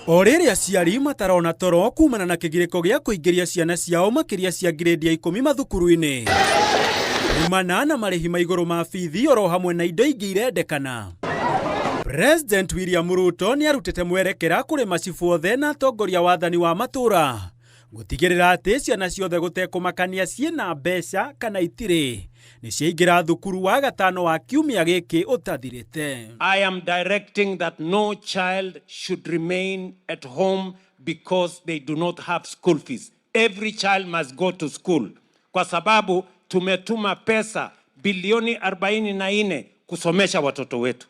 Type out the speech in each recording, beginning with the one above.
O rĩrĩ aciari matarona toro kumana na kĩgirĩko gĩa kũingĩria ciana ciao makĩria cia ngirĩndi ya ikũmi mathukuru-inĩ kumana na marĩhi ma igũrũ ma bithi oro hamwe na indo ingĩ irendekana. President William Ruto nĩ arutĩte mwerekera kũrĩ macibũ othe na atongoria wathani wa matũra gũtigĩrĩra atĩ ciana ciothe gũtekũmakania ciĩna mbeca kana itirĩ nĩ ciaingĩra thukuru wa gatano wa kiumia gĩkĩ ũtathirĩte. I am directing that no child should remain at home because they do not have school fees. Every child must go to school. Kwa sababu tumetuma pesa bilioni 44 kusomesha watoto wetu.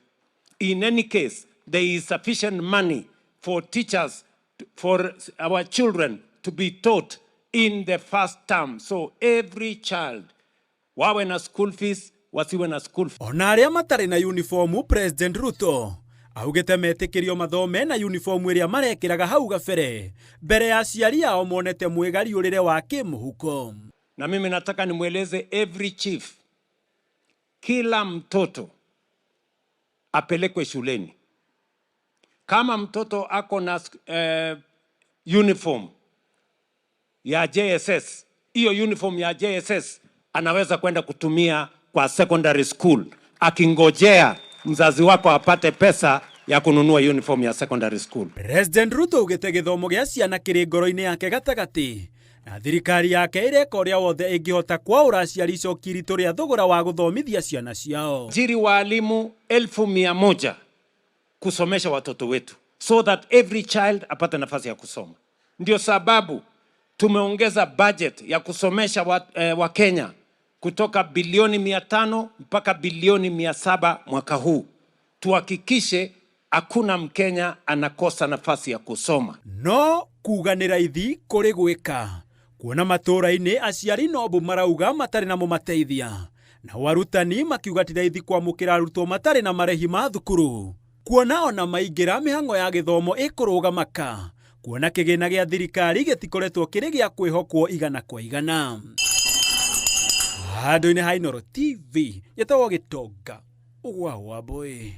In any case, there is sufficient money for teachers, for our children to be taught in the first term. So every child, wawe na school fees, wasiwe na school fees. Ona arĩa matarĩ na uniformu, President Ruto augĩte metĩkĩrio mathome na uniformu ĩrĩa marekĩraga hau gabere mbere ya aciari ao monete mwĩgariũrĩre wa kĩmũhuko. Na mimi nataka nimweleze every chief, kila mtoto apelekwe shuleni. Kama mtoto ako na uniform ya JSS, hiyo uniform ya JSS anaweza kwenda kutumia kwa secondary school, akingojea mzazi wako apate pesa ya kununua uniform ya secondary school. President Ruto augĩte gĩthomo gĩa ciana kĩrĩ ngoro-inĩ yake gatagatĩ na thirikari yake ĩreka ũrĩa wothe ĩngĩhota kwaũra aciari icoki iritũ rĩa thogora wa gũthomithia ciana ciao. Ajiri waalimu 100,000 kusomesha watoto wetu so that every child apate nafasi ya kusoma. Ndio sababu tumeongeza budget ya kusomesha Wakenya kutoka bilioni 500 mpaka bilioni 700 mwaka huu. Tuhakikishe hakuna Mkenya anakosa nafasi ya kusoma. No kuga nĩ raithi kũrĩ gwĩka kuona matũũra-inĩ aciari no mbu marauga matarĩ na mũmateithia, nao arutani makiuga ti raithi kwamũkĩra arutwo matarĩ na marĩhi ma thukuru, kuona ona maingĩra mĩhang'o ya gĩthomo ĩkũrũgamaka kuona kĩgĩna gĩa thirikari gĩtikoretwo kĩrĩ gĩa kwĩhokwo igana kwa igana. Handũ-inĩ ha Inooro TV, njĩtagwo Gĩtonga wa Wambũi.